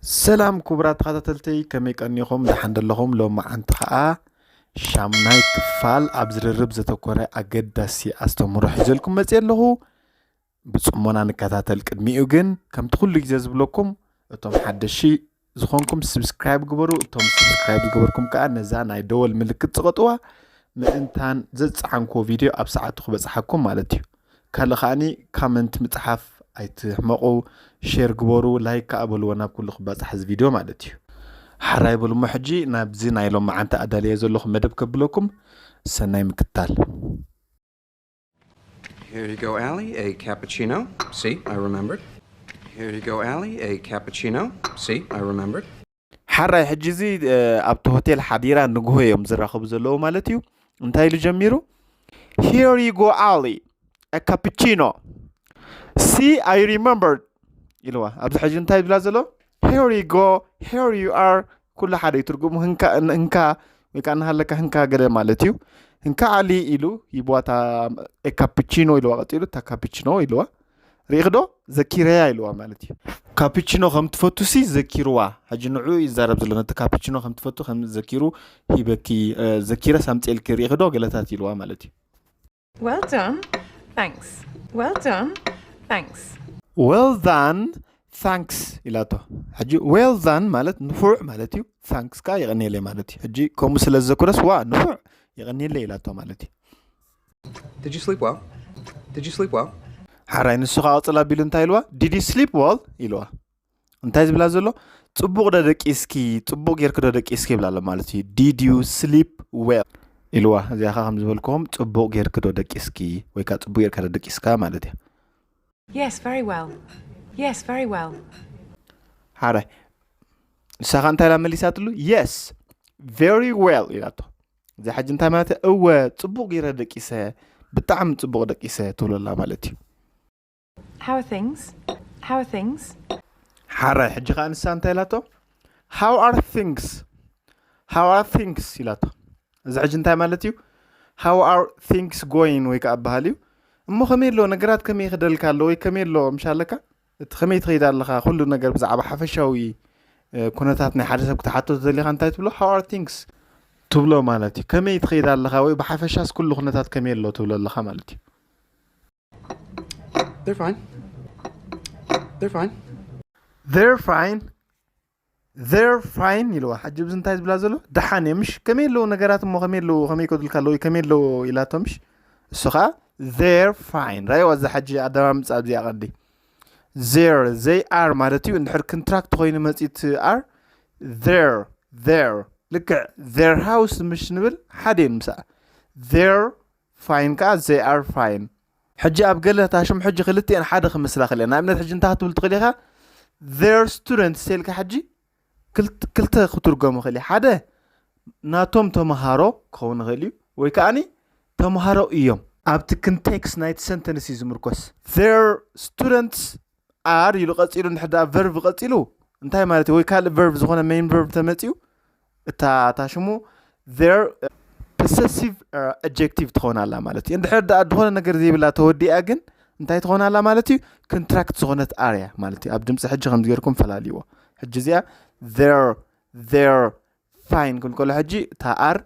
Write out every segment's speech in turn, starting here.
ሰላም ክቡራት ተኸታተልተይ፣ ከመይ ቀኒኹም? ደሓን ደለኹም? ሎማዓንቲ ኸዓ ሻምናይ ክፋል ኣብ ዝርርብ ዘተኮረ ኣገዳሲ ኣስተምህሮ ሒዘልኩም መፅእ ኣለኹ። ብፅሞና ንከታተል። ቅድሚኡ ግን ከምቲ ኩሉ ግዜ ዝብለኩም፣ እቶም ሓደሺ ዝኾንኩም ስብስክራይብ ግበሩ። እቶም ስብስክራይብ ዝገበርኩም ከዓ ነዛ ናይ ደወል ምልክት ፅቐጥዋ፣ ምእንታን ዘፀዓንክዎ ቪድዮ ኣብ ሰዓቱ ክበፅሓኩም ማለት እዩ። ካልእ ከዓኒ ካመንት ምፅሓፍ ኣይትሕመቑ፣ ሼር ግበሩ፣ ላይክ ከዓ በልዎ ናብ ኩሉ ክባፃሕ እዚ ቪድዮ ማለት እዩ። ሓራይ በሉ እሞ ሕጂ ናብዚ ናይ ሎማዓንቲ ኣዳልየ ዘለኹ መደብ ከብለኩም፣ ሰናይ ምክታል። Here you go, Allie, a cappuccino. See, I remembered. Here you go, Allie, a cappuccino. See, I remembered. ሓራይ ሕጂ እዚ ኣብቲ ሆቴል ሓዲራ ንግሆ እዮም ዝራኸቡ ዘለዉ ማለት እዩ። እንታይ ኢሉ ጀሚሩ? Here you go, Ali, a cappuccino. See, I remembered ኢልዋ። ኣብዚ ሕጂ እንታይ ዝብላ ዘሎ? Here you go, here you are፣ ኩሉ ሓደ እዩ ትርጉሙ። ህንካ እንካ ወይ ከዓ እናሃለካ ህንካ ገለ ማለት እዩ። ህንካ ዓሊ ኢሉ ይብዋታ፣ ኤካፒቺኖ ኢልዋ። ቀፂሉ እታ ካፒቺኖ ኢልዋ። ሪኢኽ ዶ? ዘኪረያ ኢልዋ ማለት እዩ። ካፒቺኖ ከም ትፈቱ ሲ ዘኪርዋ። ሕጂ ንዑ ይዛረብ ዘሎ፣ ነቲ ካፒቺኖ ከም ትፈቱ ከም ዘኪሩ ሂበኪ፣ ዘኪረ ሳምፀልኪ፣ ሪኢኽ ዶ ገለታት ኢልዋ ማለት እዩ። Well done. Thanks. Well done. Thanks. Well done. Thanks ኢላቶ። ሕጂ well done ማለት ንፉዕ ማለት እዩ። Thanks ከዓ የቐንየለይ ማለት እዩ። ሕጂ ከምኡ ስለ ዝዘክረስ ዋ ንፉዕ የቐንየለይ ኢላቶ ማለት እዩ። Did you sleep well? Did you sleep well? ሓራይ ንሱ ከዓ ቅፅል ኣቢሉ እንታይ ኢልዋ? Did you sleep well ኢልዋ። እንታይ ዝብላ ዘሎ? ፅቡቕ ዶ ደቂስኪ፣ ፅቡቕ ጌርኪ ዶ ደቂስኪ ይብላ ኣሎ ማለት እዩ። Did you sleep well ኢልዋ። እዚኣ ከዓ ከም ዝበልኩኹም ፅቡቕ ጌርኪ ዶ ደቂስኪ ወይ ከዓ ፅቡቕ ጌርካ ዶ ደቂስካ ማለት እያ። Yes, very well. Yes, very well. ሓራይ ንሳ ከዓ እንታይ ኢላ መሊሳትሉ? Yes, very well ኢላቶ። እዛ ሕጂ እንታይ ማለት እያ? እወ ፅቡቕ ገይረ ደቂሰ፣ ብጣዕሚ ፅቡቕ ደቂሰ ትብለላ ማለት እዩ። How are things? How are things? ሓራይ ሕጂ ከዓ ንሳ እንታይ ኢላቶ? How are things? How are things ኢላቶ። እዚ ሕጂ እንታይ ማለት እዩ? How are things going ወይ ከዓ በሃል እዩ። እሞ ከመይ ኣሎ ነገራት፣ ከመይ ይኸደልካ ኣሎ ወይ ከመይ ኣሎ ምሻለካ? እቲ ከመይ ትኸይድ ኣለኻ? ኩሉ ነገር ብዛዕባ ሓፈሻዊ ኩነታት ናይ ሓደ ሰብ ክትሓቶ ተደሊኻ እንታይ ትብሎ? How are things ትብሎ ማለት እዩ። ከመይ ትኸይድ ኣለኻ ወይ ብሓፈሻስ ኩሉ ኩነታት ከመይ ኣሎ ትብሎ ኣለኻ ማለት እዩ። They're fine. They're fine. They're fine. They're fine ኢልዋ። ሕጂ ብዚ እንታይ ዝብላ ዘሎ? ደሓን እዮም ምሽ? ከመይ ኣለዉ ነገራት እሞ ከመይ ኣለዉ? ከመይ ይከዱልካ ኣለዉ? ከመይ ኣለዉ ኢላቶ ምሽ? እሱ ከዓ they're fine። ራይዋ እዛ ሕጂ ኣደማምፃ ኣብዚኣ ቀዲ። They're፣ they are ማለት እዩ። እንድሕር ኮንትራክት ኮይኑ መፂኡ እቲ are፣ they're፣ they're ልክዕ their house ምሽ ንብል ሓደ እዩ ምሳኣ። They're fine ከዓ they are fine። ሕጂ ኣብ ገለ ታሽም ሕጂ ክልቲኤን ሓደ ክመስላ ክእል እየን። ንኣብነት ሕጂ እንታይ ክትብል ትኽእል ኢኻ? Their students ተልካ ሕጂ ክልተ ክትርጎም ይኽእል እዩ። ሓደ ናቶም ተምሃሮ ክኸውን ይኽእል እዩ፣ ወይ ከዓኒ ተምሃሮ እዮም። ኣብቲ ኮንቴክስት ናይቲ ሰንተንስ እዩ ዝምርኮስ። Their students are ኢሉ ቀፂሉ እንድሕር ደኣ ቨርብ ቀፂሉ እንታይ ማለት እዩ? ወይ ካልእ ቨርብ ዝኾነ ሜን ቨርብ ተመፂኡ እታ እታ ሽሙ their possessive adjective ትኸውን ኣላ ማለት እዩ። እንድሕር ደኣ ዝኾነ ነገር ዘይብላ ተወዲኣ ግን እንታይ ትኸውን ኣላ ማለት እዩ? ኮንትራክት ዝኾነት are እያ ማለት እዩ። ኣብ ድምፂ ሕጂ ከምዚ ጌርኩም ፈላልይዎ። ሕጂ እዚኣ their their fine ክብል ከሎ ሕጂ እታ are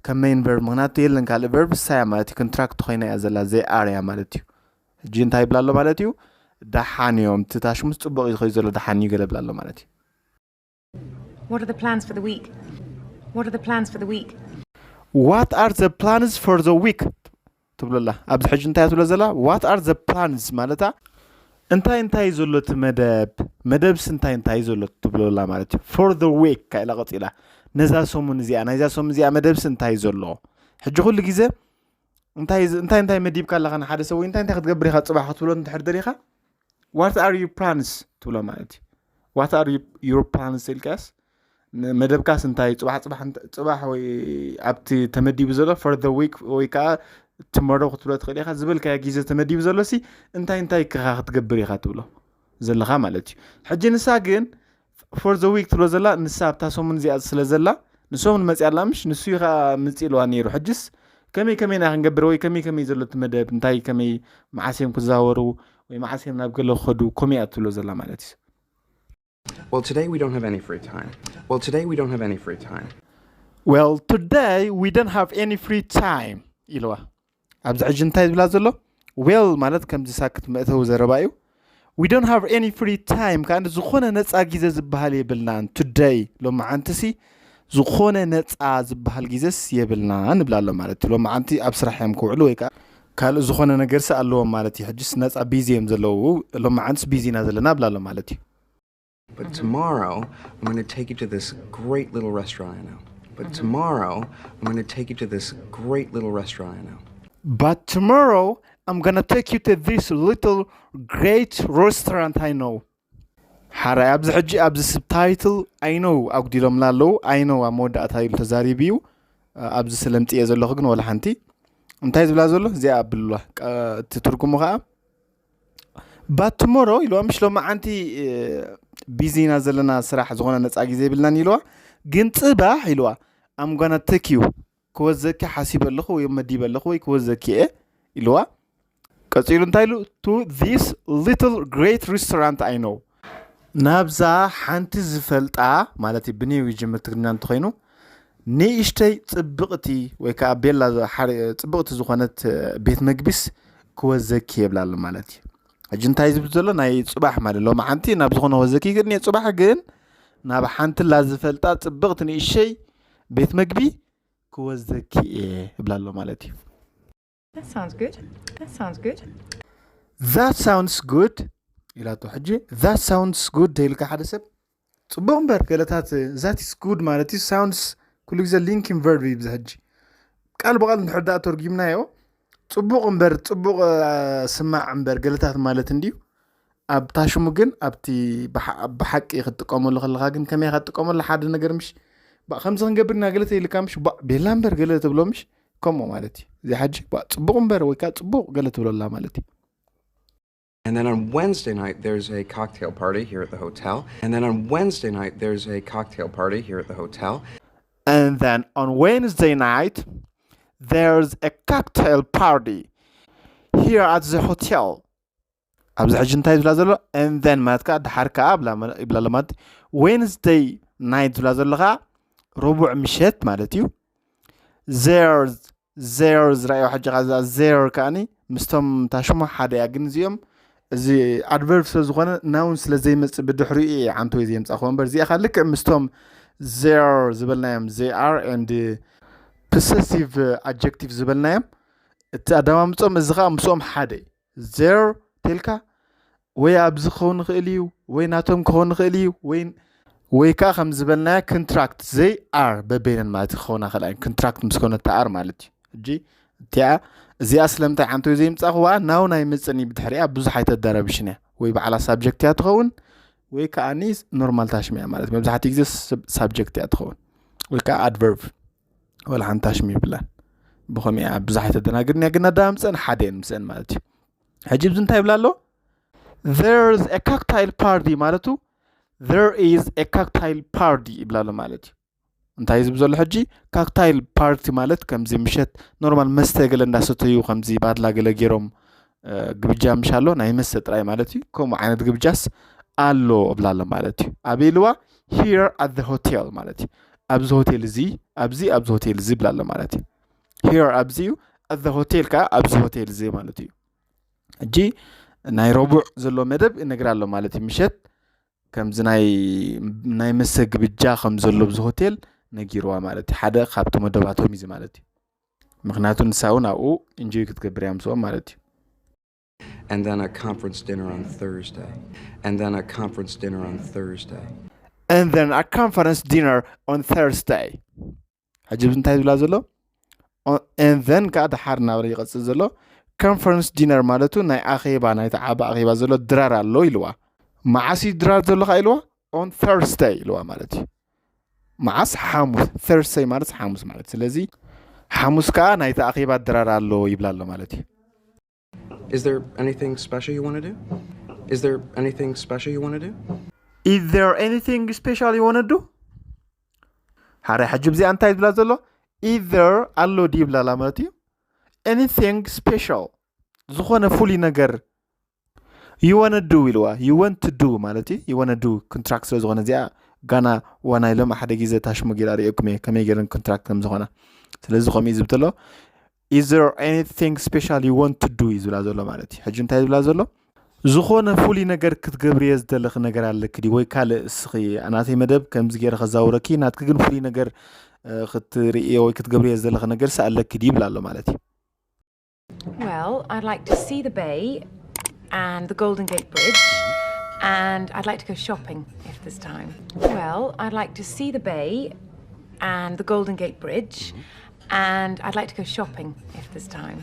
ከም ሜን ቨርብ ምክንያቱ የለን ካልእ ቨርብ እሳ እያ ማለት እዩ። ኮንትራክት ኮይና እያ ዘላ they are እያ ማለት እዩ። ሕጂ እንታይ ይብላ ኣሎ ማለት እዩ? ደሓን እዮም። እቲ ታሽሙስ ፅቡቕ እዩ ዝኸይድ ዘሎ ደሓን እዩ ገለ ይብላ ኣሎ ማለት እዩ። What are the plans for the week? What are the plans for the week? What are the plans for the week ትብሎ ኣላ። ኣብዚ ሕጂ እንታይ ትብሎ ዘላ? What are the plans ማለታ እንታይ እንታይ እዩ ዘሎ እቲ መደብ፣ መደብስ እንታይ እንታይ እዩ ዘሎ ትብሎ ኣላ ማለት እዩ። For the week ኢላ ቀፂላ ነዛ ሰሙን እዚኣ፣ ናይዛ ሰሙን እዚኣ መደብስ እንታይ እዩ ዘሎ? ሕጂ ኩሉ ግዜ እንታይ እንታይ እንታይ መዲብካ ኣለኻ ንሓደ ሰብ ወይ እንታይ እንታይ ክትገብር ኢኻ ፅባሕ ክትብሎ እንድሕር ደሊኻ what are your plans ትብሎ ማለት እዩ። What are your plans ኢልካስ መደብካስ እንታይ ፅባሕ ፅባሕ ፅባሕ ወይ ኣብቲ ተመዲቡ ዘሎ for the week ወይ ከዓ tomorrow ክትብሎ ትኽእል ኢኻ ዝበልካዮ ግዜ ተመዲቡ ዘሎ ሲ እንታይ እንታይ ክኻ ክትገብር ኢኻ ትብሎ ዘለኻ ማለት እዩ። ሕጂ ንሳ ግን for the week ትብሎ ዘላ ንሳ ኣብታ ሰሙን እዚኣ ስለ ዘላ ንሰሙን መፅያ ኣላ ምሽ ንሱ እዩ ከዓ ምፅ ኢልዋ ነይሩ። ሕጅስ ከመይ ከመይ ኢና ክንገብር ወይ ከመይ ከመይ ዘሎ እቲ መደብ እንታይ ከመይ መዓስ እዮም ክዛወሩ ወይ መዓስ እዮም ናብ ገለ ክኸዱ ከምኡ እያ ትብሎ ዘላ ማለት እዩ። Well, today we don't have any free time. Well, today we don't have any free time. Well, today we don't have any free time ኢልዋ። ኣብዚ ሕጂ እንታይ ዝብላ ዘሎ? Well ማለት ከምዚ ሳክት መእተዊ ዘረባ እዩ። We don't have any free time፣ ከዓ ዝኾነ ነፃ ግዜ ዝበሃል የብልናን። Today፣ ሎማዓንትሲ ዝኾነ ነፃ ዝበሃል ግዜስ የብልናን ንብላ ኣሎ ማለት እዩ። ሎማዓንቲ ኣብ ስራሕ እዮም ክውዕሉ ወይ ከዓ ካልእ ዝኾነ ነገርሲ ኣለዎም ማለት እዩ። ሕጅስ ነፃ ቢዚ እዮም ዘለዉ። ሎማዓንትስ ቢዚ ኢና ዘለና ብላ ኣሎ ማለት እዩ። But tomorrow, I'm going to take you to this great little restaurant I know. But tomorrow, I'm going to take you to this great little restaurant I know. But tomorrow I'm gonna take you to this little great restaurant I know. ሓራይ ኣብዚ ሕጂ ኣብዚ ስብታይትል I know ኣጉዲሎምና ኣለዉ። I know ኣብ መወዳእታ ኢሉ ተዛሪቡ እዩ። ኣብዚ ስለምፅየ ዘለኹ ግን ወላ ሓንቲ እንታይ ዝብላ ዘሎ እዚኣ ኣብልዋ። እቲ ትርጉሙ ከዓ ባትሞሮ ኢልዋ፣ ምሽ ሎማዓንቲ ቢዚ ኢና ዘለና፣ ስራሕ ዝኾነ ነፃ ግዜ የብልናን ኢልዋ። ግን ፅባሕ ኢልዋ I'm gonna take you፣ ክወዘኪ ሓሲበ ኣለኹ ወይ መዲበ ኣለኹ ወይ ክወዘኪ እየ ኢልዋ። ቀፂሉ እንታይ ኢሉ? To this little great restaurant I know፣ ናብዛ ሓንቲ ዝፈልጣ ማለት እዩ። ብኔው ይጅምር ትግርኛ እንተኾይኑ ንእሽተይ ፅብቕቲ ወይ ከዓ ቤላ ሓሪ- ፅብቕቲ ዝኾነት ቤት መግቢስ ክወዘኪ የብላ ኣሎ ማለት እዩ። ሕጂ እንታይ ዝብል ዘሎ ናይ ፅባሕ ማለት ሎማዓንቲ ናብ ዝኾነ ወዘኪ ግን እየ፣ ፅባሕ ግን ናብ ሓንቲ ላ ዝፈልጣ ፅብቕቲ ንእሸይ ቤት መግቢ ክወዘኪ እየ ይብላ ኣሎ ማለት እዩ። That sounds good. That sounds good. That sounds good ኢላቶ። ሕጂ that sounds good ተይልካ ሓደ ሰብ ፅቡቕ እምበር ገለታት that is good ማለት እዩ። Sounds ኩሉ ግዜ ሊንኪንግ ቨርብ እዩ። ብዚ ሕጂ ቃል ብቃል እንድሕር ዳኣ ተርጉምናዮ ፅቡቕ እምበር ፅቡቕ እ፣ ስማዕ እምበር ገለታት ማለት እንድዩ። ኣብ ታሽሙ ግን ኣብቲ ብሓ- ብሓቂ ክትጥቀመሉ ከለካ ግን ከመይ ኢካ ትጥቀመሉ ሓደ ነገር ምሽ ባ- ከምዚ ክንገብር ኢና ገለ ተይልካ ምሽ ባ- ቤላ እምበር ገለ ትብሎ ምሽ ከምኡ ማለት እዩ። እዚ ሓጂ ባ- ፅቡቕ እምበር ወይ ከዓ ፅቡቕ ገለ ትብለላ ማለት እዩ። And then on Wednesday night, there's a cocktail party here at the hotel. And then on Wednesday night, there's a cocktail party here at the hotel. And then on Wednesday night, there's a cocktail party here at the hotel. ኣብዚ ሕጂ እንታይ ዝብላ ዘሎ? And then ማለት ከዓ ድሓር ከዓ ብላ መ- ይብላ ኣሎ ማለት እዩ። Wednesday night ዝብላ ዘሎ ከዓ ረቡዕ ምሸት ማለት እዩ። There's there's ራእዮ ሕጂ ኸዓ እዛ there ከዓኒ ምስቶም ታሽሞ ሓደ እያ፣ ግን እዚኦም እዚ ኣድቨርብ ስለ ዝኾነ ናውን ስለ ዘይመፅእ ብድሕሪኡ እየ ዓንቶ እዩ ዘምፃእክዎ እምበር እዚኣ ኸዓ ልክዕ ምስቶም there ዝበልናዮም they are and possessive adjective ዝበልናዮም እቲ ኣደማምፆም እዚ ኸዓ ምስኦም ሓደ እዩ። There ተልካ ወይ ኣብዚ ክኸውን ይኽእል እዩ ወይ ናቶም ክኸውን ይኽእል እዩ ወይ ወይ ከዓ ከም ዝበልናዮ contract they are በበይነን ማለት ክኸውን ኣይኽእላ contract ምስ ኮነ ተኣር ማለት እዩ። ሕጂ እቲኣ እዚኣ ስለምንታይ ዓንቶ እዩ ዘይምፃእክዋ? ናውን ኣይምፅን እዩ ብድሕሪኣ ብዙሕ ኣይተደረብሽን እያ። ወይ ባዕላ ሳብጀክት እያ ትኸውን ወይ ከዓ ኖርማል ታሽም እያ ማለት መብዛሕትኡ ግዜ ሳብጀክት እያ ትኸውን ወይ ከዓ ኣድቨርብ ወላ ሓንቲ ታሽም ይብላን። ብኸምኡ እያ ብዙሕ ኣይተደናግርን እያ ግን ኣዳምፀን ሓደ እየን ምስአን ማለት እዩ። ሕጂ ብዚ እንታይ ይብላ ኣሎ? There's a cocktail party ማለቱ there is a cocktail party ይብላ ኣሎ ማለት እዩ። እንታይ ዝብ ዘሎ ሕጂ? Cocktail party ማለት ከምዚ ምሸት ኖርማል መስተ ገለ እንዳሰተዩ ከምዚ ባድላ ገለ ገይሮም እ፣ ግብጃ ምሽ ኣሎ ናይ መስተ ጥራይ ማለት እዩ። ከምኡ ዓይነት ግብጃስ ኣሎ እብላ ኣሎ ማለት እዩ። ኣበይ ኢልዋ? Here at the hotel ማለት እዩ። ኣብዚ ሆቴል እዚ ኣብዚ ኣብዚ ሆቴል እዚ ይብላ ኣሎ ማለት እዩ። Here ኣብዚ እዩ፣ at the hotel ከዓ ኣብዚ ሆቴል እዚ ማለት እዩ። ሕጂ ናይ ረቡዕ ዘሎ መደብ እነግራ ኣሎ ማለት እዩ። ምሸት ከምዚ ናይ ናይ መስተ ግብጃ ከም ዘሎ ኣብዚ ሆቴል ነጊርዋ ማለት እዩ። ሓደ ካብቲ መደባቶም እዩ ማለት እዩ። ምክንያቱ ንሳ እውን ኣብኡ ኢንጆይ ክትገብር እያ ምስኦም ማለት እዩ። And then a conference dinner on Thursday. And then a conference dinner on Thursday. And then a conference dinner on Thursday። ሕጂ እንታይ ዝብላ ዘሎ? And then ከዓ ድሓር እናበለ ይቐፅል ዘሎ conference dinner ማለቱ ናይ ኣኼባ ናይቲ ዓቢ ኣኼባ ዘሎ ድራር ኣሎ ኢልዋ። መዓስ እዩ ድራር ዘሎ ከዓ ኢልዋ? On Thursday ኢልዋ ማለት እዩ። መዓስ? ሓሙስ። Thursday ማለት ሓሙስ ማለት ስለዚ ሓሙስ ከዓ ናይቲ ኣኼባ ድራር ኣሎ ይብላ ኣሎ ማለት እዩ። Is there anything special you want to do? Is there anything special you want to do? Is there anything special you want to do? ሓደ ሕጂ ብዚኣ እንታይ ዝብላ ዘሎ? Is there ኣሎ ድዩ ይብላላ ማለት እዩ። Anything special ዝኾነ ፍሉይ ነገር you wanna do ኢልዋ። You want to do ማለት እዩ። You wanna do contract ስለ ዝኾነ እዚኣ ጋና ዋና ኢሎም ሓደ ግዜ ታሽሙ ጌራ ርእየኩም እየ ከመይ ገይረን contract ከም ዝኾና። ስለዚ ከምኡ እዩ ዝብል ተሎ is there anything special you want to do እዩ ዝብላ ዘሎ ማለት እዩ። ሕጂ እንታይ ዝብላ ዘሎ ዝኾነ ፍሉይ ነገር ክትገብርየ ዝደለኺ ነገር ኣለኪ ድዩ ወይ ካልእ እስኺ ናተይ መደብ ከምዚ ገይረ ከዛውረኪ ናትኪ ግን ፍሉይ ነገር ክትርእየ ወይ ክትገብርየ ዝደለኺ ነገር ሲ ኣለኪ ድዩ ይብላ ኣሎ ማለት እዩ። Well, I'd like to see the bay and the Golden Gate Bridge, and I'd like to go shopping if there's time. Well, I'd like to see the bay and the Golden Gate Bridge, and I'd like to go shopping if there's time.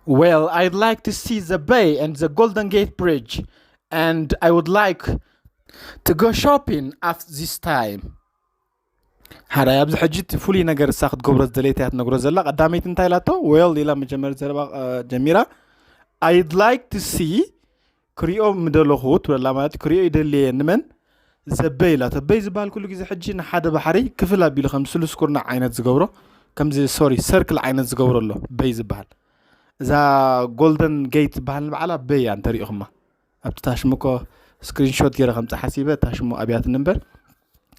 Well, I'd like to see the bay and the Golden Gate Bridge, and I would like to go shopping at this time. ሓራይ ኣብዚ ሕጂ እቲ ፍሉይ ነገር እሳ ክትገብሮ ዝደለየት እያ ትነግሮ ዘላ። ቀዳመይቲ እንታይ ኢላቶ? Well ኢላ መጀመሪ ዘረባ ጀሚራ። I'd like to see ክሪኦ ምደለኹ ትብለላ ማለት ክሪኦ ይደልየ ንመን ዘበይ ኢላቶ። በይ ዝበሃል ኩሉ ግዜ ሕጂ ንሓደ ባሕሪ ክፍል ኣቢሉ ከም ስሉስ ኩርናዕ ዓይነት ዝገብሮ ከምዚ ሶሪ ሰርክል ዓይነት ዝገብሮ ኣሎ በይ ዝበሃል። እዛ ጎልደን ጌት ዝበሃል ንባዕላ በይ እያ እንተሪኢኹማ ኣብቲ ታሽሙ እኮ ስክሪንሾት ገይረ ከምፅእ ሓሲበ ታሽሙ ኣብያትኒ እምበር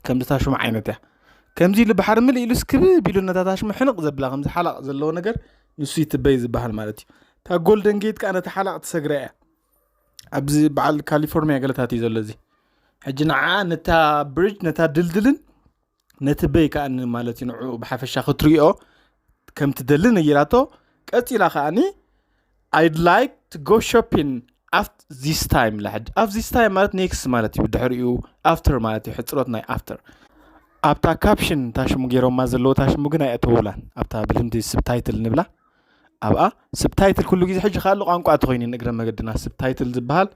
ከምዚ ታሽሙ ዓይነት እያ። ከምዚ ኢሉ ባሕሪ ምልእ ኢሉ ስክብብ ኢሉ ነታ ታሽሙ ሕንቕ ዘብላ ከምዚ ሓላቕ ዘለዎ ነገር ንሱ ይትበይ ዝበሃል ማለት እዩ። እታ ጎልደን ጌት ከዓ ነቲ ሓላቕ ትሰግራ እያ። ኣብዚ በዓል ካሊፎርኒያ ገለታት እዩ ዘሎ እዚ። ሕጂ ንዓ ነታ ብሪጅ ነታ ድልድልን ነቲ በይ ከዓ ማለት እዩ ንዑ ብሓፈሻ ክትሪኦ ከም ትደሊ ነጊራቶ። ቀፂላ ከዓኒ I'd like to go shopping at this time ኢላ ሕጂ at this time ማለት ኔክስት ማለት እዩ። ብድሕሪኡ ኣፍተር ማለት እዩ። ሕፅሮት ናይ ኣፍተር ኣብታ ካፕሽን ታሽሙ ገይሮማ ዘለዎ ታሽሙ ግን ኣይኣተውላን ኣብታ ብልምዲ ስብታይትል ንብላ ኣብኣ ስብታይትል ኩሉ ግዜ ሕጂ ካልእ ቋንቋ ተኮይኑ ንእግረ መገድና ስብታይትል ዝበሃል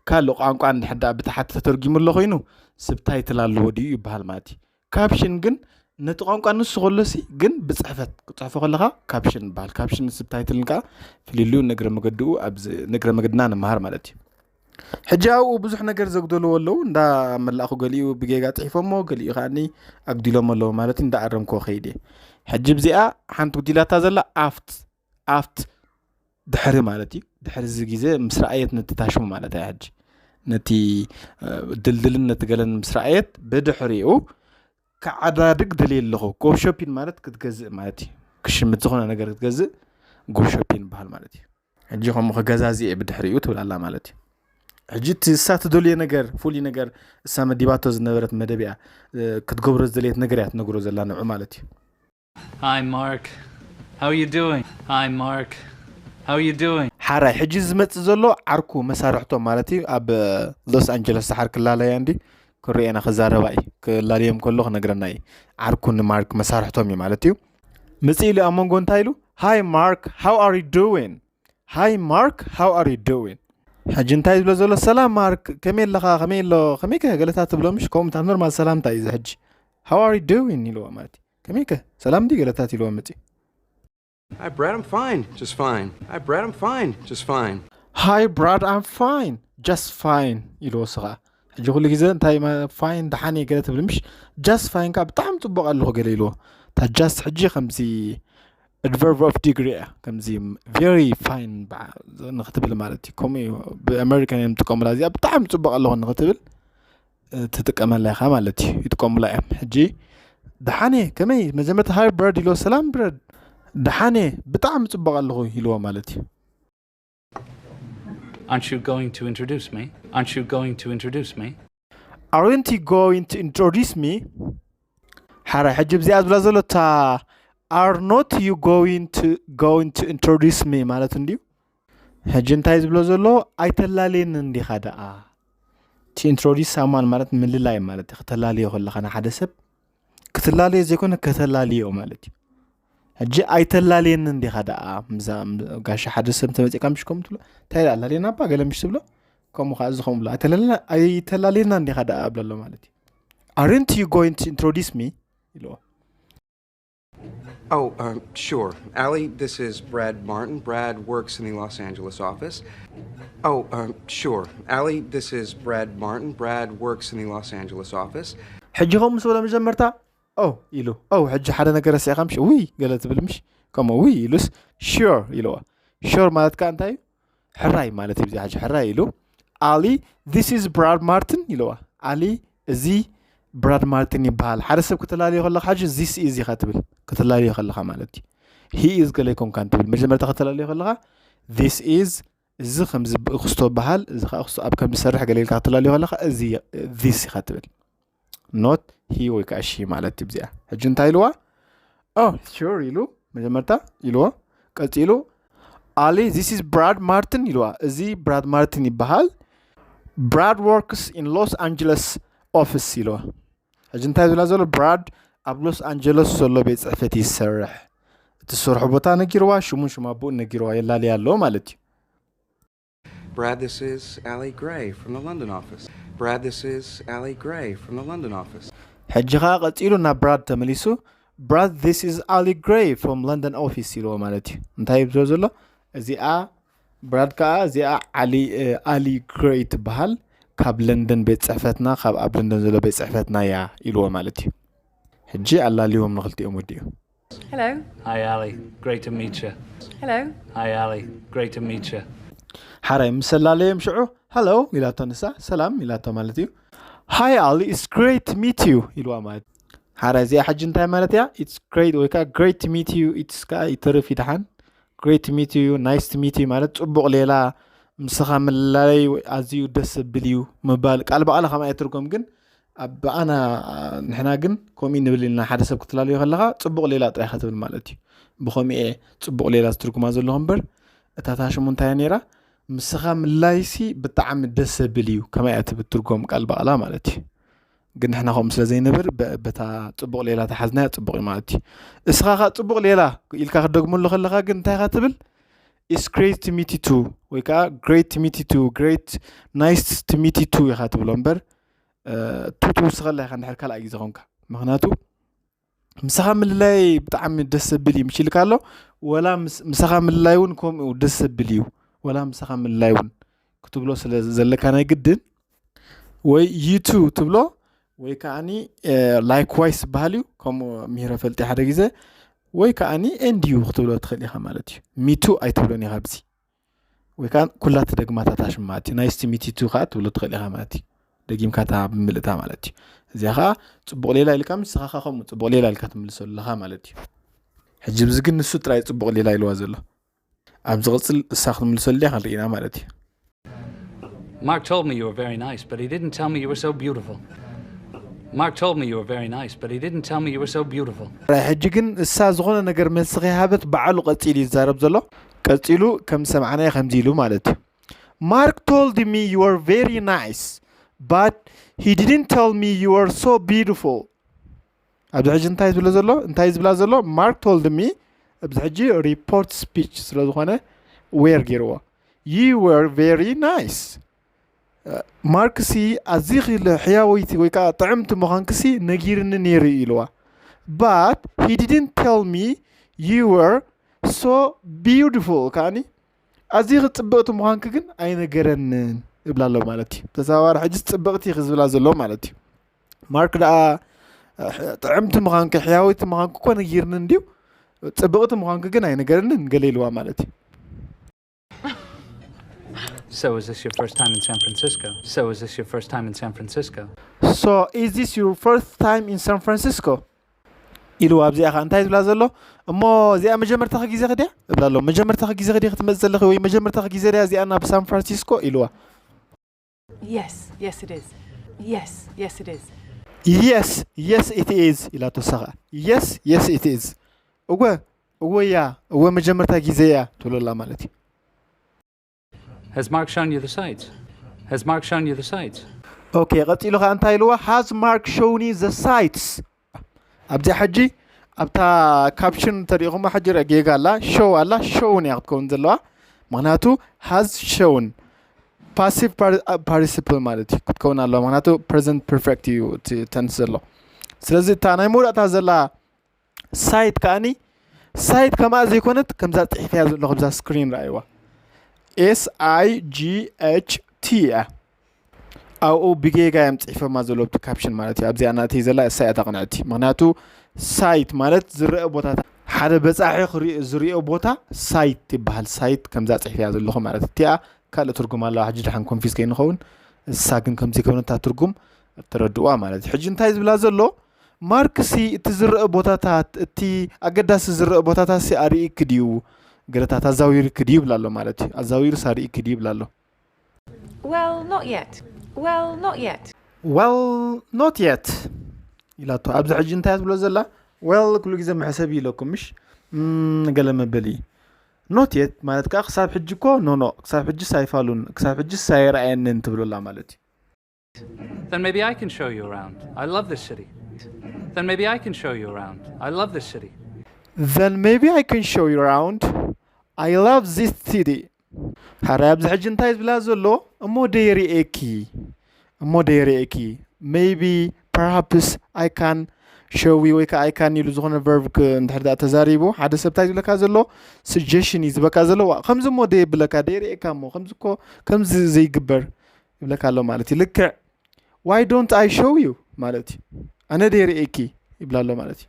ካልእ ቋንቋ እንድሕዳ ብታሓቲ ተተርጊሙ ኣሎ ኮይኑ ስብታይትል ኣለዎ ድዩ ይበሃል ማለት እዩ። ካፕሽን ግን ነቲ ቋንቋ ንሱ ከሎሲ ግን ብፅሕፈት ክፅሕፎ ከለካ ካፕሽን ይበሃል። ካፕሽን ስብታይትልን ከዓ ፍልልዩ ንእግረ መገድኡ ኣብዚ ንእግረ መገድና ንምሃር ማለት እዩ። ሕጂ ኣብኡ ብዙሕ ነገር ዘጉደልዎ ኣለዉ እንዳ መላእኹ ገሊኡ ብጌጋ ፅሒፎሞ ገሊኡ ከዓኒ ኣጉዲሎም ኣለዉ ማለት እዩ። እንዳኣረምክዎ ከይድ እየ። ሕጂ ብዚኣ ሓንቲ ጉዲላታ ዘላ ኣፍት ኣፍት ድሕሪ ማለት እዩ። ድሕሪ እዚ ግዜ ምስ ረኣየት ነቲ ታሽሙ ማለት እያ ሕጂ ነቲ ድልድልን ነቲ ገለን ምስ ረኣየት ብድሕሪኡ ክዓዳድግ ደልየ ኣለኹ። ጎ ሾፒን ማለት ክትገዝእ ማለት እዩ። ክሽምት ዝኾነ ነገር ክትገዝእ ጎ ሾፒን ይበሃል ማለት እዩ። ሕጂ ከምኡ ክገዛዝእ እየ ብድሕሪኡ ትብል ኣላ ማለት እዩ። ሕጂ እቲ እሳ ትደልዮ ነገር ፍሉይ ነገር እሳ መዲባቶ ዝነበረት መደብ እያ ክትገብሮ ዝደለየት ነገር እያ ትነግሮ ዘላ ንዑ ማለት እዩ። Hi, Mark. How you doing? Hi, Mark. How you doing? ሓራይ ሕጂ ዝመጽእ ዘሎ ዓርኩ መሳርሕቶም ማለት እዩ ኣብ ሎስ ኣንጀለስ ሰሓር ክላለያ እንዲ ክርእየና ክዛረባ እዩ ክላለዮም ከሎ ክነግረና እዩ። ዓርኩ ንማርክ መሳርሕቶም እዩ ማለት እዩ። ምጽእ ኢሉ ኣብ መንጎ እንታይ ኢሉ Hi Mark, how are you doing? Hi Mark, how are you doing? ሕጂ እንታይ ዝብሎ ዘሎ ሰላም ማርክ ከመይ ኣለኻ ከመይ ኣሎ ከመይ ከ ገለታት ትብሎ ምሽ ከምኡ ኖርማል ሰላምታ እዩ እዚ ሕጂ How are you doing ኢልዎ ማለት እዩ ከመይ ከ ሰላም እንዲ ገለታት ኢልዎ መፂ Hi, Brad. I'm fine. Just fine. Hi, Brad. I'm fine. Just fine. Hi Brad, I'm fine. Just fine ኢልዎ ስኻ ሕጂ ኩሉ ግዜ እንታይ ፋይን ደሓን እየ ገለ ትብል ምሽ just fine ከዓ ብጣዕሚ ፅቡቅ ኣለኹ ገለ ኢልዎ እታ just ሕጂ ከምዚ adverb of degree እያ ከምዚ very fine ንክትብል ማለት እዩ ከምኡ እዩ ብኣሜሪካን እዮም ዝጥቀሙላ እዚኣ ብጣዕሚ ፅቡቅ ኣለኹ ንክትብል ትጥቀመላ ኢኻ ማለት እዩ ይጥቀሙላ እዮም ሕጂ ደሓነ ከመይ መጀመርታ ሃይ ብረድ ኢልዎ ሰላም ብረድ ደሓነ ብጣዕሚ ፅቡቅ ኣለኹ ኢልዎ ማለት እዩ Aren't you going to introduce me? Aren't you going to introduce me? Aren't you going to introduce me? ሓራይ ሕጂ ብዚኣ ዝብላ ዘሎ እታ are not you going to going to introduce me ማለት እንድዩ ሕጂ እንታይ ዝብሎ ዘሎ ኣይተላለየኒ እንዲኻ ደኣ to introduce someone ማለት ምልላይ ማለት እዩ ከተላለዮ ከለኻ ንሓደ ሰብ ክትላለዮ ዘይኮነ ከተላልዮ ማለት እዩ ሕጂ ኣይተላልየኒ እንዲኻ ደኣ ምዛ ጋሻ ሓደ ሰብ ተመፂእካ ምሽ ከምኡ ትብሎ እንታይ ደኣ ላልየና እባ ገለ ምሽ ትብሎ ከምኡ ከዓ እዚ ከምኡ ብሎ ኣይተላልየና እንዲኻ ደኣ እብለሎ ማለት እዩ Aren't you going to introduce me? ኢልዎ Oh, um, sure. Allie, this is Brad Martin. Brad works in the Los Angeles office. Oh, um, sure. Allie, this is Brad Martin. Brad works in the Los Angeles office. ሕጂ ከምኡ ምስ በሎ መጀመርታ ኦ ኢሉ ኦ ሕጂ ሓደ ነገር ረሲዕካ ምሽ ውይ ገለ ትብል ምሽ ከምኡ ውይ ኢሉስ sure ኢልዎ sure ማለት ከዓ እንታይ እዩ ሕራይ ማለት እዩ ብዚ ሕጂ ሕራይ ኢሉ Ali, this is Brad Martin ኢልዋ። ኣሊ፣ እዚ ብራድ ማርቲን ይበሃል። ሓደ ሰብ ከተላለዮ ከለኻ ሕጂ this is ኢኻ ትብል፣ ከተላለዮ ከለኻ ማለት እዩ። He is ገለ ኣይኮንካን ትብል። መጀመርታ ከተላለዮ ከለኻ this is፣ እዚ ከምዚ ብ-፣ ክስቶ በሃል፣ እዚ ከዓ ክስቶ ኣብ ከም ዝሰርሕ ገለ ኢልካ ከተላለዮ ከለኻ እዚ this ኢኻ ትብል። Not he ወይ ከዓ she ማለት እዩ። እዚኣ ሕጂ እንታይ ኢልዋ? Oh, sure ኢሉ መጀመርታ ኢልዎ። ቀፂሉ፣ Ali, this is Brad Martin ኢልዋ። እዚ ብራድ ማርቲን ይበሃል። Brad works in Los Angeles office ኢልዋ። ሕጂ እንታይ ዝብላ ዘሎ? ብራድ ኣብ ሎስ ኣንጀለስ ዘሎ ቤት ፅሕፈት ይሰርሕ። እቲ ዝሰርሖ ቦታ ነጊርዋ፣ ሽሙን ሽም ኣቦኡን ነጊርዋ፣ የላልያ ኣሎ ማለት እዩ። Brad, this is Ali Gray from the London office. Brad, this is Ali Gray from the London office. ሕጂ ከዓ ቀፂሉ ናብ ብራድ ተመሊሱ። Brad, this is Ali Gray from London office ኢልዎ ማለት እዩ። እንታይ ይብሎ ዘሎ? እዚኣ ብራድ ከዓ እዚኣ ዓሊ፣ እ፣ ኣሊ ግሬይ ትበሃል፣ ካብ ለንደን ቤት ፅሕፈትና፣ ካብ ኣብ ለንደን ዘሎ ቤት ፅሕፈትና እያ ኢልዎ ማለት እዩ። ሕጂ ኣላልዎም ንክልቲኦም ወዲኡ። Hello. Hi, Ali. Great to meet you. Hello. Hi, Ali. Great to meet you. ሓራይ ምስ ኣላለዮም ሽዑ ሃሎ ኢላቶ፣ ንሳ ሰላም ኢላቶ ማለት እዩ። Hi Ali, it's great to meet you ኢልዋ ማለት እዩ። ሓራይ እዚኣ ሕጂ እንታይ ማለት እያ? It's great ወይ ከዓ great to meet you፣ it's ከዓ ይተርፍ ይድሓን። Great to meet you፣ nice to meet you ማለት ፅቡቕ ሌላ፣ ምስኻ ምልላይ ኣዝዩ ደስ ዘብል እዩ ምባል። ቃል ብቓል ከማይ ትርጎም ግን ኣብ ብኣና ንሕና ግን ከምኡ ንብል ኢልና ሓደ ሰብ ክትላለዮ ከለኻ ፅቡቕ ሌላ ጥራይ ኢኻ ትብል ማለት እዩ። ብኸምኡ እየ ፅቡቕ ሌላ ዝትርጉማ ዘለኹ እምበር እታ ታሽሙ እንታይ እያ ነይራ? ምስኻ ምልላይሲ ብጣዕሚ ደስ ዘብል እዩ ከማይ እያ ትብል ትርጎም ቃል ብቓላ ማለት እዩ። ግን ንሕና ከምኡ ስለ ዘይንብል በ- በታ ፅቡቕ ሌላ ተሓዝናያ ፅቡቕ እዩ ማለት እዩ። እስኻ ኸ ፅቡቕ ሌላ ኢልካ ክትደግመሉ ከለኻ ግን እንታይ ኢኻ ትብል? It's great to meet you too ወይ ከዓ great to meet you too፣ great፣ nice to meet you too ኢኻ ትብሎ እምበር እ፣ ቱ ትውስኸላ ኢኻ እንድሕር ካልኣይ ግዜ ኾንካ። ምኽንያቱ ምሳኻ ምልላይ ብጣዕሚ ደስ ዘብል እዩ ምሽ ኢልካ ኣሎ። ወላ ምስ- ምሳኻ ምልላይ እውን ከምኡ ደስ ዘብል እዩ። ወላ ምሳኻ ምልላይ እውን ክትብሎ ስለ ዘለካ ናይ ግድን ወይ you too ትብሎ ወይ ከዓኒ ላይክዋይስ ዝበሃል እዩ። ከምኡ ምሂረ ፈልጢ ሓደ ግዜ ወይ ከዓኒ and you ክትብሎ ትኽእል ኢኻ ማለት እዩ። Me too ኣይትብሎን ኢኻ ኣብዚ። ወይ ከዓ ኩላ ትደግማ እታ ታሽም ማለት እዩ። Nice to meet you too ከዓ ትብሎ ትኽእል ኢኻ ማለት እዩ። ደጊምካ እታ ብምልእታ ማለት እዩ። እዚኣ ከዓ ፅቡቕ ሌላ ኢልካ ንስኻ ከዓ ከምኡ ፅቡቕ ሌላ ኢልካ ትምልሰሉ ኣለኻ ማለት እዩ። ሕጂ ብዚ ግን ንሱ ጥራይ ፅቡቕ ሌላ ኢልዋ ዘሎ። ኣብ ዝቕፅል እሳ ክትምልሰሉ ድያ ክንርኢ ኢና ማለት እዩ። Mark told me you were very nice, but he didn't tell me you were so beautiful. Mark told me you were very nice, but he didn't tell me you were so beautiful. ሕጂ ግን እሳ ዝኾነ ነገር መልሲ ከይሃበት ባዕሉ ቀፂሉ እዩ ዝዛረብ ዘሎ። ቀፂሉ ከም ዝሰማዕናዮ ከምዚ ኢሉ ማለት እዩ። Mark told me you were very nice, but he didn't tell me you were so beautiful. ኣብዚ ሕጂ እንታይ ዝብሎ ዘሎ? እንታይ ዝብላ ዘሎ? Mark told me፣ ኣብዚ ሕጂ ሪፖርት ስፒች ስለ ዝኾነ were ገይርዎ። You were very nice። ማርክ ሲ ኣዚኺ ሕያወይቲ ወይ ከዓ ጥዕምቲ ምዃንክሲ ነጊርኒ ነይሩ እዩ ኢልዋ። But he didn't tell me you were so beautiful። ከዓኒ ኣዚኺ ፅብቕቲ ምዃንኪ ግን ኣይነገረንን እብላ ኣሎ ማለት እዩ። ተዘዋዋሪ ሕጂ ፅብቕቲ ኢኺ ዝብላ ዘሎ ማለት እዩ። ማርክ ደኣ ጥዕምቲ ምዃንኪ ሕያወይቲ ምዃንኪ እኮ ነጊርኒ እንድዩ፣ ፅብቕቲ ምዃንኪ ግን ኣይነገረንን ገለ ኢልዋ ማለት እዩ። So, is this your first time in San Francisco? So, is this your first time in San Francisco? So, is this your first time in San Francisco? ኢልዋ ኣብዚኣ ኸ እንታይ ዝብላ ዘሎ? እሞ እዚኣ መጀመርታኺ ግዜኺ ድያ? እብላ ኣሎ። መጀመርታኺ ግዜኺ ድያ ክትመጽእ ዘለኺ ወይ መጀመርታኺ ግዜ ድያ እዚኣ ናብ ሳን ፍራንሲስኮ? ኢልዋ። Yes, yes, it is. Yes, yes, it is. Yes, yes, it is ኢላቶ እሳ ኸኣ። Yes, yes, it is። እወ፣ እወ እያ፣ እወ መጀመርታ ግዜ እያ ትብሎ ኣላ ማለት እዩ። Has Mark shown you the sights? Has Mark shown you the sights? ኦኬ፣ ቀጺሉ ኸኣ እንታይ ኢልዋ? Has Mark shown you the sights? ኣብዚኣ ሕጂ ኣብታ ካፕሽን እንተሪኢኹማ ሕጂ ርአ ጌጋ ኣላ፣ ሾው ኣላ፣ ሾውን እያ ክትከውን ዘለዋ። ምኽንያቱ has shown ፓሲቭ ፓርቲሲፕል ማለት እዩ ክትከውን ኣለዋ። ምኽንያቱ ፕሬዘንት ፐርፌክት እዩ እቲ ተንስ ዘሎ። ስለዚ እታ ናይ መወዳእታ ዘላ ሳይት ከኣኒ ሳይት ከምኣ ዘይኮነት ከምዛ ጽሒፈያ ዘለኹ ኣብዛ ስክሪን ረኣይዋ። S I G H T እያ። ኣብኡ ብጌጋ እዮም ጽሒፎማ ዘለዉ ኣብቲ ካፕሽን ማለት እዩ። ኣብዚኣ ናተይ ዘላ እሳ እያ እታ ቅንዕቲ። ምኽንያቱ ሳይት ማለት ዝረአ ቦታ፣ ሓደ በጻሒ ክሪኦ ዝሪኦ ቦታ ሳይት ይበሃል። ሳይት ከምዛ ጽሒፈያ ዘለኹ ማለት እቲኣ ካልእ ትርጉም ኣለዋ። ሕጂ ደሓን ኮንፊዝ ከይንኸውን፣ እሳ ግን ከምዚ ከይኮነታ ትርጉም ተረድእዋ ማለት እዩ። ሕጂ እንታይ ዝብላ ዘሎ? ማርክ ሲ እቲ ዝረአ ቦታታት፣ እቲ ኣገዳሲ ዝረአ ቦታታት ሲ ኣርእይክ ድዩ? ገለታት ኣዛዊርክ ድዩ ይብላ ኣሎ ማለት እዩ። ኣዛዊርስ ኣርእይክ ድዩ ይብላ ኣሎ። Well, not yet. Well, not yet. Well, not yet ኢላቶ። ኣብዚ ሕጂ እንታይ ትብሎ ዘላ? Well ኩሉ ግዜ መሕሰቢ ኢለኩም ምሽ? እም፣ ገለ መበሊ። Not yet ማለት ከዓ ክሳብ ሕጂ እኮ ኖ ኖ፣ ክሳብ ሕጂ ሳይፋሉን፣ ክሳብ ሕጂ ሳይረኣየንን ትብሎላ ማለት እዩ። Then maybe I can show you around. I love this city. Then maybe I can show you around. I love this city. Then maybe I can show you around. I love this city. ሓራይ ኣብዚ ሕጂ እንታይ ዝብላ ዘሎ? እሞ ደይርእየኪ፣ እሞ ደይርእየኪ። Maybe, perhaps, I can show you ወይ ከዓ I can ኢሉ ዝኾነ verb ክ- እንድሕር ደኣ ተዛሪቡ ሓደ ሰብ እንታይ ዝብለካ ዘሎ? Suggestion እዩ ዝበካ ዘሎ። ዋ፣ ከምዚ እሞ ደየብለካ፣ ደይርእየካ እሞ ከምዚ እኮ ከምዚ ዘይግበር ይብለካ ኣሎ ማለት እዩ። ልክዕ why don't I show you ማለት እዩ። ኣነ ደይርእየኪ ይብላ ኣሎ ማለት እዩ።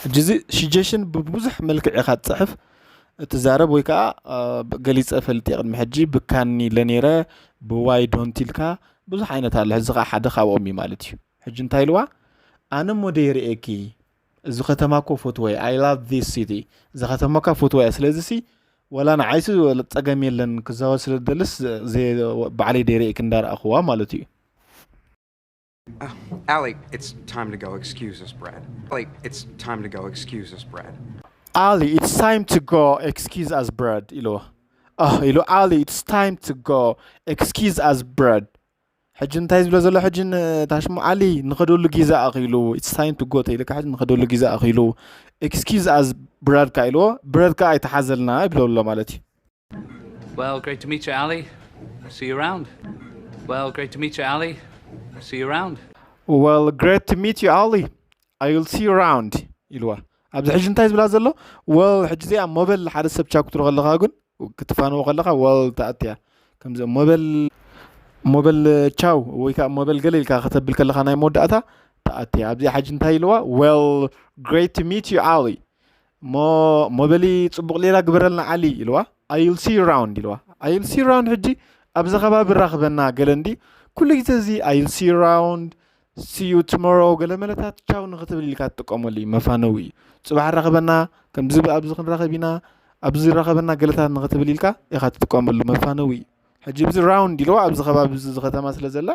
ሕጂ እዚ suggestion ብብዙሕ መልክዕ ኢኻ ትፅሕፍ፣ ትዛረብ ወይ ከዓ አ፣ ገሊፀ ፈልጥ ቅድሚ ሕጂ ብካኒ ኢለ ነይረ፣ ብዋይ ዶንት ኢልካ ብዙሕ ዓይነት ኣሎ። እዚ ከዓ ሓደ ካብኦም እዩ ማለት እዩ። ሕጂ እንታይ ኢልዋ? ኣነ እሞ ደይርእየኪ፣ እዚ ከተማ እኮ ፈትወ፣ I love this city፣ እዚ ከተማ እኳ ፈትወ እያ። ስለዚ ሲ ወላ ንዓይሲ ወላ ፀገም የለን፣ ክዛወር ስለ ዝደልስ ዘ- ባዕለይ ደይርእየኪ እንዳረኣኽዋ ማለት እዩ። Allie, it's time to go. Excuse us, Brad. Allie, it's time to go. Excuse us, Brad. Ali, it's time to go. Excuse us, Brad ኢልዎ። ኣህ ኢሉ፣ Ali, it's time to go. Excuse us, Brad። ሕጂ እንታይ ዝብሎ ዘሎ? ሕጂ ንታሽሙ ኣሊ ንኸደሉ ግዜ ኣኺሉ፣ it's time to go ተይልካ፣ ሕጂ ንኸደሉ ግዜ ኣኺሉ፣ excuse us, Brad ካ ኢልዎ። ብረድ ካ ኣይተሓዘልና ይብሎ ኣሎ ማለት እዩ። Well, great to meet you, Ali. See you around. Well, great to meet you, Ali. See you around. Well, great to meet you, Ali. I will see you around ኢልዋ። ኣብዚ ሕጂ እንታይ ዝብላ ዘሎ? Well፣ ሕጂ እዚኣ ሞበል ሓደ ሰብ ቻው ክትብሎ ከለኻ ግን ክትፋንዎ ከለኻ well ትኣትያ። ከምዚ ሞበል ሞበል ቻው ወይ ከዓ ሞበል ገለ ኢልካ ከተብል ከለኻ ናይ መወዳእታ ትኣትያ። ኣብዚኣ ሕጂ እንታይ ኢልዋ? Well, great to meet you, Ali. እሞ ሞበሊ ጽቡቕ ሌላ ግበረልና ዓሊ ኢልዋ። I will see you around ኢልዋ። I will see you around ሕጂ ኣብዚ ከባቢ ራኽበና ገለ እንዲ ኩሉ ግዜ እዚ I will see you around፣ see you tomorrow ገለ መለታት ቻው ንኽትብል ኢልካ ትጥቀመሉ እዩ፣ መፋነዊ እዩ። ጽባሕ ራኽበና፣ ከምዚ ኣብዚ ክንራኸብ ኢና፣ ኣብዚ ራኸበና ገለታት ንኽትብል ኢልካ ኢኻ ትጥቀመሉ፣ መፋነዊ እዩ። ሕጂ ብዚ ራውንድ ኢልዋ ኣብዚ ከባቢ እዚ ከተማ ስለ ዘላ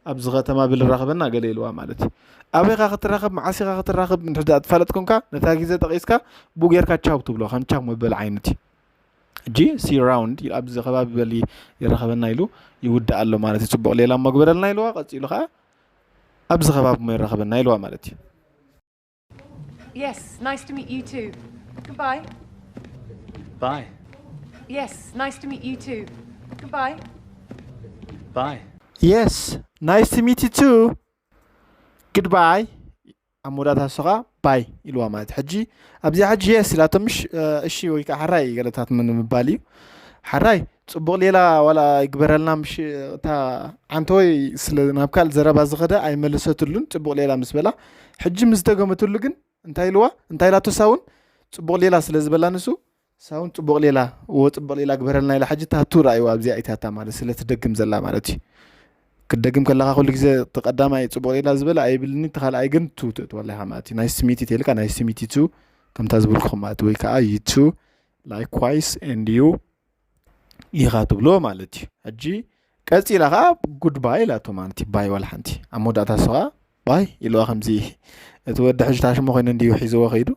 ኣብዚ ከተማ ብል ራኸበና ገለ ኢልዋ ማለት እዩ። ኣበይ ኢኻ ክትራኸብ፣ መዓስ ኢኻ ክትራኸብ እንድሕር ደኣ ትፋለጥ ኮንካ ነታ ግዜ ጠቒስካ ብኡ ጌርካ ቻው ትብሎ፣ ከም ቻው መበል ዓይነት እዩ። ሕጂ ሲ ራውንድ ኣብዚ ከባቢ በሊ ይራኸበና ኢሉ ይውድእ ኣሎ ማለት እዩ። ጽቡቕ ሌላ እሞ ግበረልና ኢልዋ። ቀጺሉ ኸዓ ኣብዚ ከባቢ እሞ ይራኸበና ኢልዋ ማለት እዩ። Yes, nice to meet you too. Goodbye. Bye. Yes, nice to meet you too. Goodbye. Bye. Yes, nice to meet you too. Goodbye. ኣብ መወዳእታ ንሱ ኸዓ ባይ ኢልዋ ማለት እዩ። ሕጂ ኣብዚኣ ሕጂ የስ ኢላቶ ምሽ እ፣ እሺ ወይ ከዓ ሓራይ ገለታት ምን ምባል እዩ። ሓራይ ጽቡቕ ሌላ ዋላ ይግበረልና ምሽ እታ ዓንተወይ ስለ ናብ ካልእ ዘረባ ዝኸደ ኣይመለሰትሉን ጽቡቕ ሌላ ምስ በላ ሕጂ ምስ ደገመትሉ ግን እንታይ ኢልዋ እንታይ ኢላቶ እሳ እውን ጽቡቕ ሌላ ስለ ዝበላ ንሱ ሳውን ጽቡቕ ሌላ እዎ ጽቡቕ ሌላ ግበረልና ኢላ ሕጂ ታቱ ረኣይዋ ኣብዚኣ ኢታታ ማለት ስለ ትደግም ዘላ ማለት እዩ። ክትደግም ከለኻ ኩሉ ግዜ እቲ ቀዳማይ ጽቡቕ ሌላ ዝበለ ኣይብልኒ እቲ ካልኣይ ግን ቱ ትእትወላ ኢኻ ማለት እዩ። ናይስ ሚት ተልካ ናይስ ሚት ቱ ከምታ ዝበልኩኹም ማለት ወይ ከዓ ዩ ቱ likewise and you ኢኻ ትብሎ ማለት እዩ። ሕጂ ቀጺላ ከዓ ጉድ ባይ ኢላቶ ማለት እዩ። ባይ ዋላ ሓንቲ ኣብ መወዳእታ እሱ ከዓ ባይ ኢልዋ ከምዚ እቲ ወዲ ሕጂ ታሽሙ ኮይኑ እንድዩ ሒዝዎ ከይዱ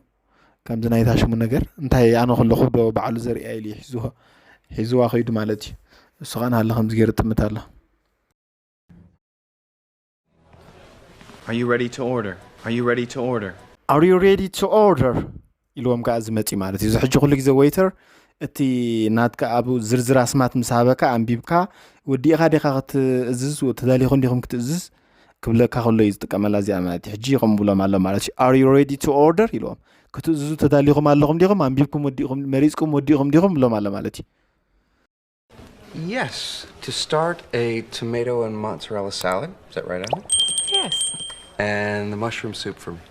ከምዚ ናይ ታሽሙ ነገር እንታይ ኣነ ከለኹ ዶ ባዕሉ ዘርእያ ኢሉ እዩ ሒዝዎ ሒዝዋ ከይዱ ማለት እዩ። እሱ ከዓ ንሃለ ከምዚ ገይሩ ጥምት ኣሎ። Are you ready to order? Are you ready to order? Are you ready to order ኢልዎም ከዓ ዝመፂ ማለት እዩ። እዚ ሕጂ ኩሉ ግዜ ወይተር እቲ ናትካ ኣብ ዝርዝር ኣስማት ምስ ሃበካ ኣንቢብካ ወዲእኻ ዲኻ ክትእዝዝ ተዳሊኹም ዲኹም ክትእዝዝ ክብለካ ከሎ እዩ ዝጥቀመላ እዚኣ ማለት እዩ። ሕጂ ከምኡ ብሎም ኣሎ ማለት እዩ። Are you ready to order ኢልዎም ክትእዝዙ ተዳሊኹም ኣለኹም ዲኹም ኣንቢብኩም ወዲእኹም መሪፅኩም ወዲእኹም ዲኹም ብሎም ኣሎ ማለት እዩ። Yes, to start a tomato and mozzarella salad. Is that right, Alan? Yes. And the mushroom soup for me.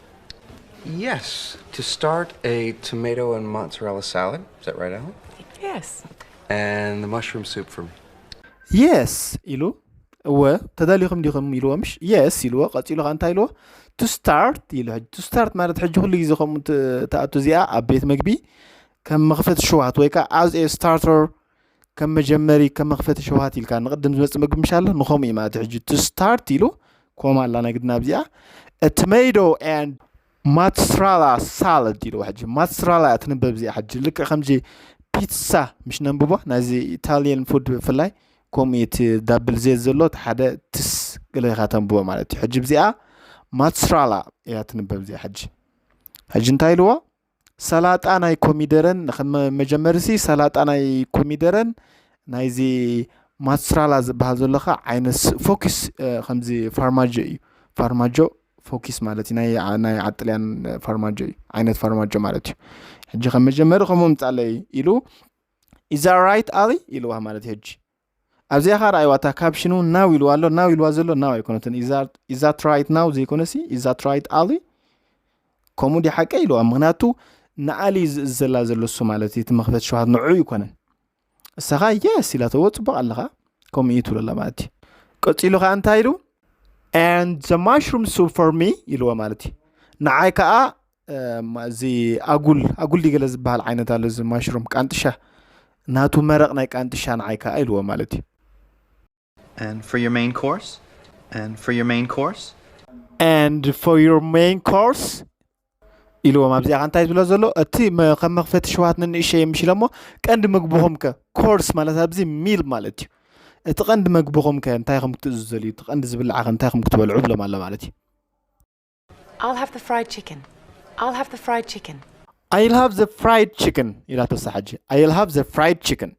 Yes, to start a tomato and mozzarella salad. Is that right, Alan? Yes. And the mushroom soup for me. Yes ኢሉ። እወ፣ ተዳሊኹም ዲኹም ኢልዎ። ምሽ? Yes ኢልዎ። ቀጺሉ ከ እንታይ ኢልዎ? To start ኢሉ። ሕጂ to start ማለት ሕጂ ኩሉ ግዜ ከምኡ ት-፣ ትኣቱ እዚኣ ኣብ ቤት መግቢ ከም መኽፈቲ ሽውሃት ወይ ከዓ as a starter፣ ከም መጀመሪ፣ ከም መኽፈቲ ሽውሃት ኢልካ ንቕድም ዝመጽእ መግቢ ምሽ ኣሎ፣ ንኸምኡ እዩ ማለት እዩ። ሕጂ to start ኢሉ ኮማ ኣላ ናይ ግድና ኣብዚኣ። A tomato and mozzarella salad ኢልዎ። ሕጂ mozzarella እያ ትንበብ እዚኣ። ሕጂ ልክዕ ከምዚ ፒትሳ ምሽ ነንብቦ፣ ናይዚ ኢታልያን ፉድ ብፍላይ ከምኡ እዩ። እቲ ዳብል ዜድ ዘሎ እቲ ሓደ ትስ ገለ ኢኻ ተንብቦ ማለት እዩ። ሕጂ ብዚኣ mozzarella እያ ትንበብ እዚኣ። ሕጂ፣ ሕጂ እንታይ ኢልዎ? ሰላጣ ናይ ኮሚደረን፣ ከም መጀመሪ ሲ ሰላጣ ናይ ኮሚደረን ናይዚ ማትስራላ ዝበሃል ዘሎ ኸዓ ዓይነት ስ-፣ ፎኪስ፣ እ፣ ከምዚ ፋርማጆ እዩ። ፋርማጆ ፎኪስ ማለት እዩ። ናይ፣ ናይ ዓጥልያን ፋርማጆ እዩ። ዓይነት ፋርማጆ ማለት እዩ። ሕጂ ከም መጀመሪ ከምኡ ምጻለይ ኢሉ፣ "Is that right, Ali?" ኢልዋ ማለት እዩ። ሕጂ ኣብዚኣ ኸዓ ረኣይዋ፣ እታ ካፕሽኑ ናው ኢልዋ ኣሎ። ናው ኢልዋ ዘሎ ናው ኣይኮነትን። "Is that፣ is that right now?" ዘይኮነ ሲ፣ "Is that right, Ali?" ከምኡ ድዩ ሓቀይ ኢልዋ። ምኽንያቱ ንኣሊ ዝእዘላ ዘሎ እሱ ማለት እዩ። እቲ መኽፈቲ ሸውሃት ንዑ ይኮነን። እሳኻ የስ ኢላተዎ፣ ጽቡቕ ኣለኻ፣ ከምኡ እዩ ትብለላ ማለት እዩ። ቀጺሉ ኸዓ እንታይ ኢሉ? "And the mushroom soup for me?" ኢልዎ ማለት እዩ። ንዓይ ከኣ፣ እ፣ ማ-፣ እዚ ኣጉል፣ ኣጉል ድዩ ገለ ዝበሃል ዓይነት ኣሎ፣ እዚ ማሽሩም፣ ቃንጥሻ፣ ናቱ መረቕ ናይ ቃንጥሻ ንዓይ ከኣ ኢልዎ ማለት እዩ። "And for your main course? And for your main course?" "And for your main course?" ኢልዎም። ኣብዚኣ ከ እንታይ ዝብሎ ዘሎ? እቲ መ-፣ ከም መኽፈቲ ሽውሃት ንንእሸ የምሽለ እሞ፣ ቀንዲ ምግብኹም ከ? ኮርስ ማለት ኣብዚ ሚል ማለት እዩ። እቲ ቀንዲ ምግብኹም ከ እንታይ ከም ክትእዝዙ ዘልዩ? እቲ ቀንዲ ዝብላዕ ከ እንታይ ከም ክትበልዑ ብሎም ኣሎ ማለት እዩ። "I'll have the fried chicken. I'll have the fried chicken." "I'll have the fried chicken" ኢላቶ እሳ ሕጂ። "I'll have the fried chicken."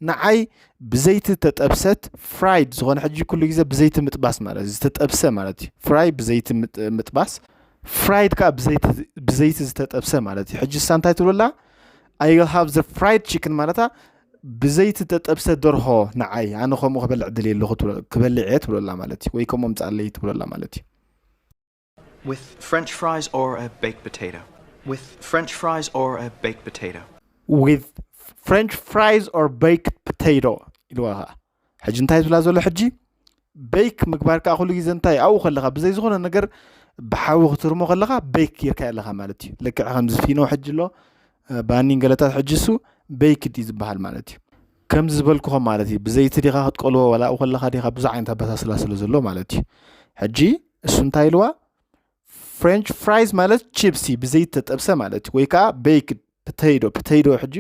ንዓይ ብዘይቲ ተጠብሰት፣ ፍራይድ ዝኾነ፣ ሕጂ ኩሉ ግዜ ብዘይቲ ምጥባስ ማለት እዩ፣ ዝተጠብሰ ማለት እዩ። ፍራይ ብዘይቲ ምጥ-፣ ምጥባስ፣ ፍራይድ ከኣ ብዘይቲ፣ ብዘይቲ ዝተጠብሰ ማለት እዩ። ሕጂ እሳ እንታይ ትብለላ? "I'll have the fried chicken" ማለታ ብዘይቲ ተጠብሰ ደርሆ ንዓይ፣ ኣነ ከምኡ ክበልዕ ድልየ ኣለኹ ትብሎ-፣ ክበልዕ እየ ትብለላ ማለት እዩ። ወይ ከምኡ ምጻለይ ትብለላ ማለት እዩ። "With French fries or a baked potato? With French fries or a baked potato?" "With French fries or baked potato" ኢልዋ ኸዓ። ሕጂ እንታይ ትብላ ዘሎ ሕጂ? ቤክ ምግባር ከኣ ኩሉ ግዜ እንታይ ኣብኡ ከለኻ ብዘይ ዝኾነ ነገር ብሓዊ ክትርሞ ከለኻ ቤክ ጌርካ ኣለኻ ማለት እዩ። ልክዕ ከምዚ ፊኖ ሕጂ ኣሎ፣ እ፣ ባኒን ገለታት ሕጂ እሱ ቤክድ እዩ ዝበሃል ማለት እዩ። ከምዚ ዝበልኩኹም ማለት እዩ። ብዘይቲ ዲኻ ክትቀልዎ ዋላ ኣብኡ ከለኻ ዲኻ ብዙሕ ዓይነት ኣበሳስላ ስለ ዘሎ ማለት እዩ። ሕጂ እሱ እንታይ ኢልዋ? ፍሬንች ፍራይስ ማለት ቺፕስ እዩ፣ ብዘይቲ ተጠብሰ ማለት እዩ። ወይ ከኣ ቤክድ ፖቴቶ፣ ፖቴቶ ሕጂ፣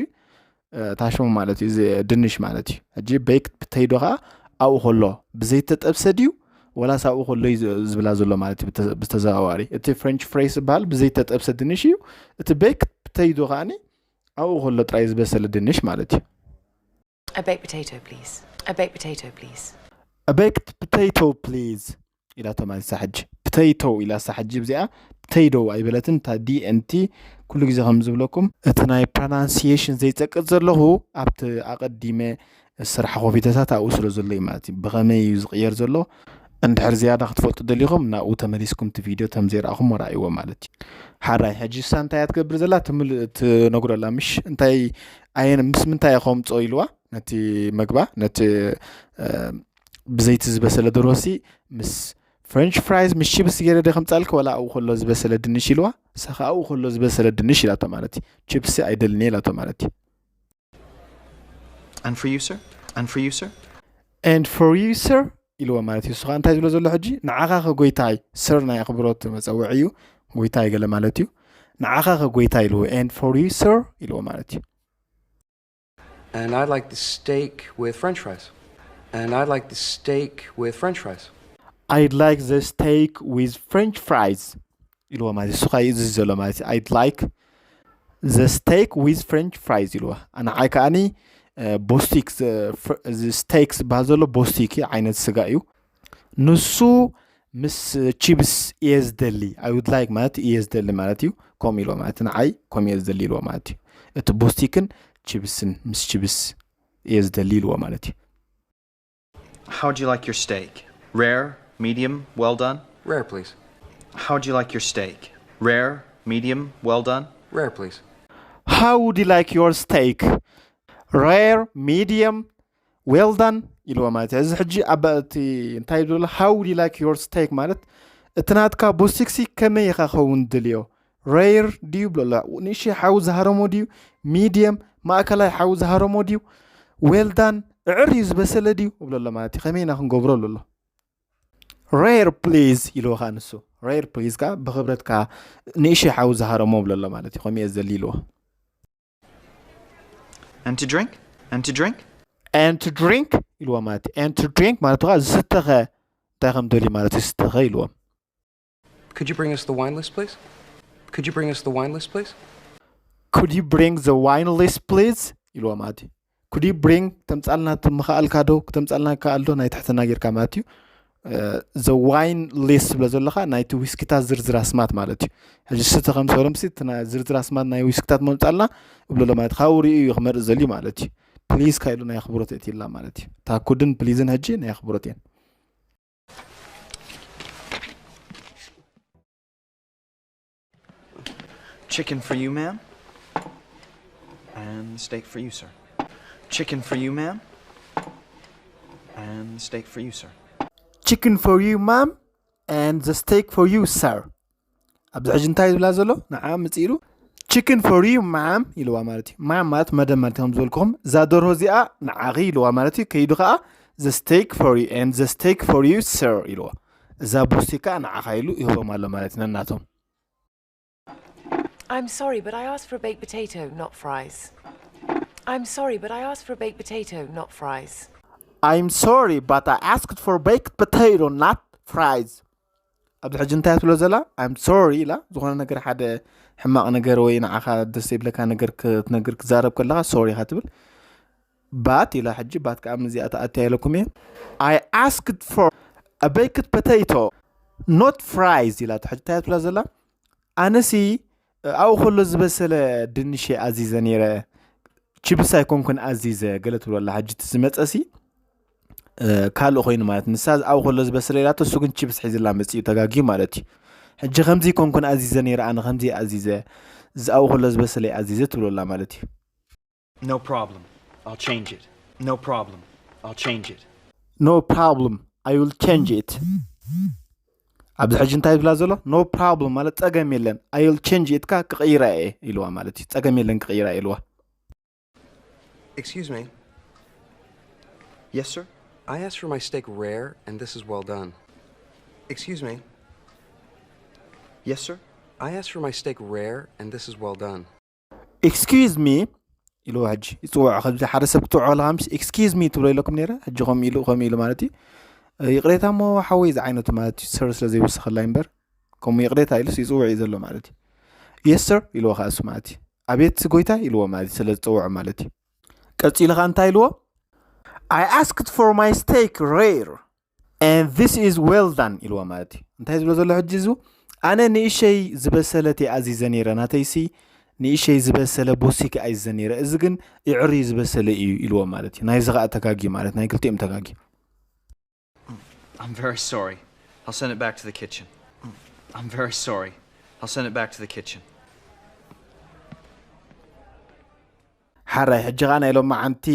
እ፣ ታሽሙ ማለት እዩ፣ እዚ ድንሽ ማለት እዩ። ሕጂ ቤክድ ፖቴቶ ከኣ ኣብኡ ከሎ ብዘይቲ ተጠብሰ ድዩ ወላስ ኣብኡ ከሎ እዩ ዝ-፣ ዝብላ ዘሎ ማለት እዩ፣ ብተ-፣ ብተዘዋዋሪ። እቲ ፍሬንች ፍራይስ ዝበሃል ብዘይቲ ተጠብሰ ድንሽ እዩ። እቲ ቤክድ ፖቴቶ ከኣኒ ኣብኡ ከሎ ጥራይ ዝበሰለ ድንሽ ማለት እዩ። A baked potato, please. A baked potato, please. A baked potato, please. ኢላቶ ማለት እሳ ሕጂ። ፖቴቶ ኢላ እሳ ሕጂ፣ ብዚኣ ፖቴቶ ኣይበለትን፣ እታ ዲ ኤን ቲ ኩሉ ግዜ ከም ዝብለኩም፣ እቲ ናይ ፕሮናንሲዬሽን ዘይጸቅጥ ዘለኹ ኣብቲ ኣቐዲመ ዝሰራሕኹ ቪድዮታት ኣብኡ ስለ ዘሎ እዩ ማለት እዩ። ብኸመይ እዩ ዝቕየር ዘሎ? እንድሕር ዝያዳ ክትፈልጡ ደሊኹም፣ ናብኡ ተመሊስኩም እቲ ቪድዮ ተም ዘይረኣኹም ረኣይዎ ማለት እዩ። ሓራይ፣ ሕጂ እሳ እንታይ እያ ትገብር ዘላ? ትምል-፣ ትነግሮ ኣላ፣ ምሽ? እንታይ፣ ኣየን፣ ምስ ምንታይ እየ ከምጽኦ ኢልዋ? ነቲ መግባ፣ ነቲ፣ እ፣ ብዘይቲ ዝበሰለ ደርሆሲ ምስ ፍሬንች ፍራይስ፣ ምስ ቺፕስ ገይረ ደ ከምጻልክ፣ ወላ ኣብኡ ከሎ ዝበሰለ ድንሽ ኢልዋ? እሳ ኸኣ ኣብኡ ከሎ ዝበሰለ ድንሽ ኢላቶ ማለት እዩ። ቺፕስ ኣይደልን እየ ኢላቶ ማለት እዩ። And for you, sir? And for you, sir? And for you, sir? ኢልዎ ማለት እዩ። እሱ ኸኣ እንታይ ዝብሎ ዘሎ ሕጂ? ንዓኻ ኸ ጎይታይ፣ ስር ናይ ኣኽብሮት መጸውዒ እዩ። ጎይታይ ገለ ማለት እዩ። ንዓኻ ኸ ጎይታይ ኢልዎ። And for you, sir? ኢልዎ ማለት እዩ። And I'd like the steak with French fries. And I'd like the steak with French fries. I'd like the steak with French fries. ኢልዎ ማለት እዩ። እሱ ኸኣ እዩ ዝብል ዘሎ ማለት እዩ። I'd like the steak with French fries ኢልዎ። ንዓይ ከኣኒ፣ እ፣ ቦስቲክ፣ ዝ-፣ ፍር-፣ እዚ ስቴክ ዝበሃል ዘሎ ቦስቲክ እዩ፣ ዓይነት ስጋ እዩ። ንሱ ምስ ቺፕስ እየ ዝደሊ። I would like ማለት እየ ዝደሊ ማለት እዩ። ከምኡ ኢልዎ ማለት ንዓይ ከምኡ እየ ዝደሊ ኢልዎ ማለት እዩ። እቲ ቦስቲክን ቺፕስን ምስ ቺፕስ እየ ዝደሊ ኢልዎ ማለት እዩ። How'd you like your steak? Rare, medium, well done? Rare, please. How'd you like your steak? Rare, medium, well done? Rare, please. How would you like your steak? Rare, medium, Well done ኢልዎ ማለት እዩ። እዚ ሕጂ ኣብ እቲ እንታይ ይብሎ፣ how do you like your steak ማለት እቲ ናትካ ቦስቲክሲ ከመይ ኢኻ ኸውን ድልዮ? Rare ድዩ ብሎ ኣሎ። ንእሽተይ ሓዊ ዝሃረሞ ድዩ? ሚድየም ማእከላይ ሓዊ ዝሃረሞ ድዩ? Well done እዕር እዩ ዝበሰለ ድዩ ብሎ ኣሎ ማለት እዩ። ከመይ ኢና ክንገብሮ ብሎ ኣሎ። Rare please ኢልዎ ከዓ ንሱ። Rare please ከዓ ብክብረት ከዓ ንእሽተይ ሓዊ ዝሃረሞ ብሎ ኣሎ ማለት እዩ። ከምኡ እየ ዘሊ ኢልዎ። And to drink? And to drink? And to drink ኢልዎ ማለት እዩ። And to drink ማለት ከዓ ዝስተኸ እንታይ ከም ደልዩ ማለት እዩ። ዝስተኸ ኢልዎም። Could you bring us the wine list, please? Could you bring us the wine list, please? Could you bring the wine list please ኢልዎ ማለት እዩ። Could you bring ተምፃልና ምኽኣልካ ዶ? ክተምፃልና ይከኣል ዶ? ናይ ትሕትና ጌርካ ማለት እዩ። The wine list ብሎ ዘለካ ናይቲ ዊስኪታት ዝርዝር ኣስማት ማለት እዩ። ሕጂ ስተ ከም ሰሎም ሲ ዝርዝር ኣስማት ናይ ዊስኪታት መምፃልና እብሎ ማለት ካብኡ ሪኡ እዩ ክመርፅ ዘልዩ ማለት እዩ። ፕሊዝ ካይሉ ናይ ኣኽብሮት እትላ ማለት እዩ። ታኩድን ፕሊዝን ሕጂ ናይ ኣኽብሮት እየን። Chicken for you, ma'am. And steak for you, sir. Chicken for you, ma'am. And steak for you, sir. Chicken for you, ma'am. And the steak for you, sir. ኣብዚ ሕጂ እንታይ ዝብላ ዘሎ ንዓ ምፅኢሉ chicken for you ma'am ኢልዋ ማለት እዩ። ማም ማለት መደብ ማለት ከም ዝበልኩኹም እዛ ደርሆ እዚኣ ንዓኺ ኢልዋ ማለት እዩ። ከይዱ ከዓ the steak for you and the steak for you sir ኢልዋ። እዛ ቦስቲ ከዓ ንዓኻ ኢሉ ይህቦም ኣሎ ማለት እዩ ነናቶም። I'm sorry, but I asked for a baked potato, not fries. I'm sorry, but I asked for a baked potato, not fries. I'm sorry, but I asked for baked potato, not fries. ኣብዚ ሕጂ እንታይ ትብሎ ዘላ? I'm sorry ኢላ ዝኾነ ነገር ሓደ ሕማቕ ነገር ወይ ንዓኻ ደስ ዘይብለካ ነገር ክትነግር ክዛረብ ከለኻ ሶሪ ኢኻ ትብል። But ኢላ ሕጂ but ከዓ ምዚኣ ተኣትያ ኢለኩም እየ። I asked for a baked potato, not fries ኢላ ሕጂ እንታይ ትብላ ዘላ? ኣነሲ ኣብኡ ከሎ ዝበሰለ ድንሽ ኣዚዘ ነይረ፣ ችብስ ኣይኮንኩን ኣዚዘ ገለ ትብሎ ኣላ። ሕጂ እቲ ዝመፀሲ ካልእ ኮይኑ ማለት ንሳ ኣብኡ ከሎ ዝበሰለ ኢላቶ እሱ ግን ችብስ ሒዝላ መፅኡ ተጋጊዩ ማለት እዩ። ሕጂ ከምዚ ኮንኩን ኣዚዘ ነይረ ኣነ ከምዚ ኣዚዘ እዚ ኣብኡ ከሎ ዝበሰለ ኣዚዘ ትብሎ ኣላ ማለት እዩ። No problem. I'll change it. No problem. I'll change it. No problem. I will change it. ኣብዚ ሕጂ እንታይ ዝብላ ዘሎ no problem ማለት ጸገም የለን I will change it ካ ክቕይራ እየ ኢልዋ ማለት እዩ። ጸገም የለን ክቕይራ እየ ኢልዋ። Excuse me. Yes, sir? I asked for my steak rare, and this is well done. Excuse me. Yes, sir? I asked for my steak rare, and this is well done. Excuse me ኢልዎ ሕጂ ይፅውዖ። ከምዚ ሓደ ሰብ ክትውዖ ከለካ ምስ excuse me ትብሎ ኢለኩም ነይረ። ሕጂ ከምኡ ኢሉ ከምኡ ኢሉ ማለት እዩ። ይቕሬታ እሞ ሓወይ ዝዓይነቱ ማለት እዩ። ስር ስለ ዘይወሰኸላይ እምበር ከምኡ ይቕሬታ ኢሉስ ይፅውዕ እዩ ዘሎ ማለት እዩ። Yes sir ኢልዎ ከዓ እሱ ማለት እዩ። ኣቤት ጎይታ ኢልዎ ማለት እዩ። ስለ ዝፅውዖ ማለት እዩ። ቀፂሉ ከዓ እንታይ ኢልዎ? I asked for my steak rare and this is well done ኢልዎ ማለት እዩ። እንታይ ዝብሎ ዘሎ ሕጂ እዚ ኣነ ንእሸይ ዝበሰለት እየ ኣዚዘ ነይረ ናተይሲ ንእሸይ ዝበሰለ ቦሲክ ኣዚዘ ነይረ እዚ ግን ይዕሪ ዝበሰለ እዩ ኢልዎ ማለት እዩ። ናይዚ ከዓ ተጋጊ ማለት ናይ ክልቲኦም ተጋጊ። I'm very sorry. I'll send it back to the kitchen. I'm very sorry. I'll send it back to the kitchen. ሓራይ ሕጂ ኸዓ ናይ ሎማዓንቲ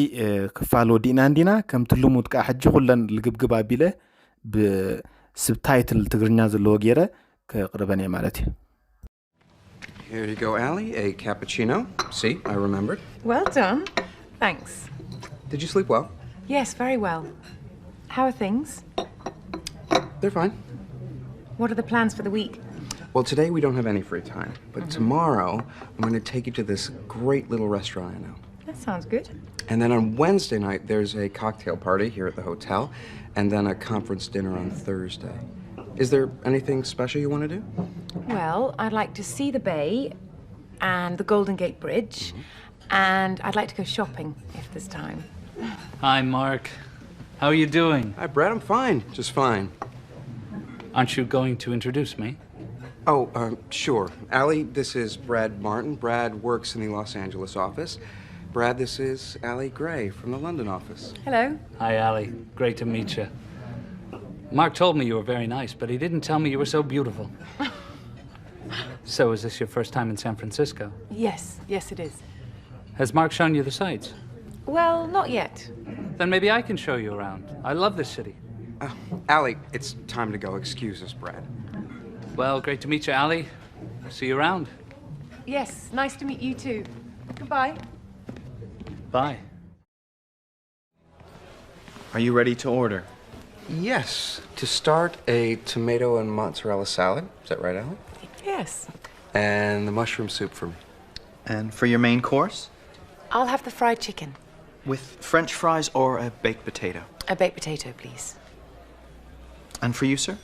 ክፋል ወዲእና እንዲና። ከምቲ ልሙድ ከዓ ሕጂ ኩለን ልግብግብ ኣቢለ ብስብታይትል ትግርኛ ዘለዎ ገይረ ከቕርበን እየ ማለት እዩ። Here you go, Allie. A cappuccino. See, I remembered. Well done. Thanks. Did you sleep well? Yes, very well. How are things? They're fine. What are the plans for the week? Well, today we don't have any free time, but tomorrow I'm going to take you to this great little restaurant I know. That sounds good. And then on Wednesday night, there's a cocktail party here at the hotel, and then a conference dinner on Thursday. Is there anything special you want to do? Well, I'd like to see the bay and the Golden Gate Bridge, and I'd like to go shopping if there's time. Hi, Mark. How are you doing? Hi, Brad. I'm fine. Just fine. Aren't you going to introduce me? Oh, um, sure. Allie, this is Brad Martin. Brad works in the Los Angeles office. Brad, this is Allie Gray from the London office. Hello. Hi, Allie. Great to meet you. Mark told me you were very nice, but he didn't tell me you were so beautiful. So, is this your first time in San Francisco? Yes, yes, it is. Has Mark shown you the sights? Well, not yet. Then maybe I can show you around. I love this city. Uh, Allie, it's time to go. Excuse us, Brad. Well, great to meet you, Allie. See you around. Yes, nice to meet you too. Goodbye. Bye. Are you ready to order? Yes. To start, a tomato and mozzarella salad. Is that right, Allie? Yes. And the mushroom soup for me. And for your main course? I'll have the fried chicken. With French fries or a baked potato? A baked potato, please. And for you, sir?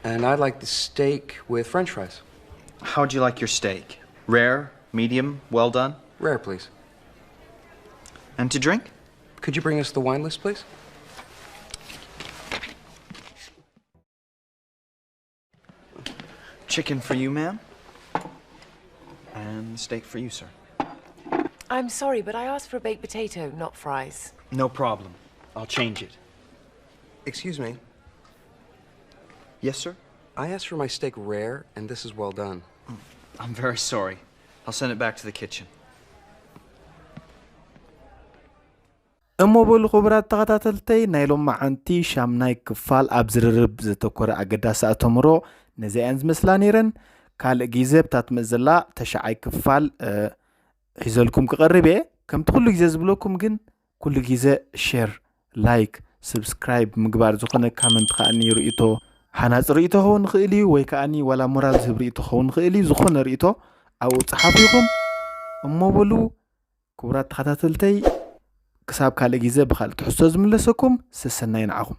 And I'd like the steak with French fries. How would you like your steak? Rare, medium, well done? Rare, please. And to drink? Could you bring us the wine list, please? Chicken for you, ma'am. And steak for you, sir. I'm sorry, but I asked for a baked potato, not fries. No problem. I'll change it. Excuse me. Yes, sir? I asked for my steak rare, and this is well done. I'm very sorry. I'll send it back to the kitchen. እሞ በሉ ክቡራት ተኸታተልተይ፣ ናይ ሎማዓንቲ ሻምናይ ክፋል ኣብ ዝርርብ ዘተኮረ ኣገዳሲ ኣእተምሮ ነዚኣን ዝመስላ ነይረን። ካልእ ግዜ ብታ ትመጽእ ዘላ ተሽዓይ ክፋል ሒዘልኩም ክቐርብ እየ። ከምቲ ኩሉ ግዜ ዝብለኩም ግን፣ ኩሉ ግዜ ሼር፣ ላይክ፣ ሰብስክራይብ ምግባር፣ ዝኾነ ካመንት ከኣኒ ርእይቶ፣ ሃናፂ ርእይቶ ክኸውን ይኽእል እዩ፣ ወይ ከኣኒ ዋላ ሞራል ዝህብ ርእይቶ ክኸውን ይኽእል እዩ። ዝኾነ ርእይቶ ኣብኡ ፀሓፉ ኢኹም። እሞ በሉ ክቡራት ተኸታተልተይ፣ ክሳብ ካልእ ግዜ ብኻልእ ትሕዝቶ ዝምለሰኩም፣ ሰሰናይ ንዓኹም።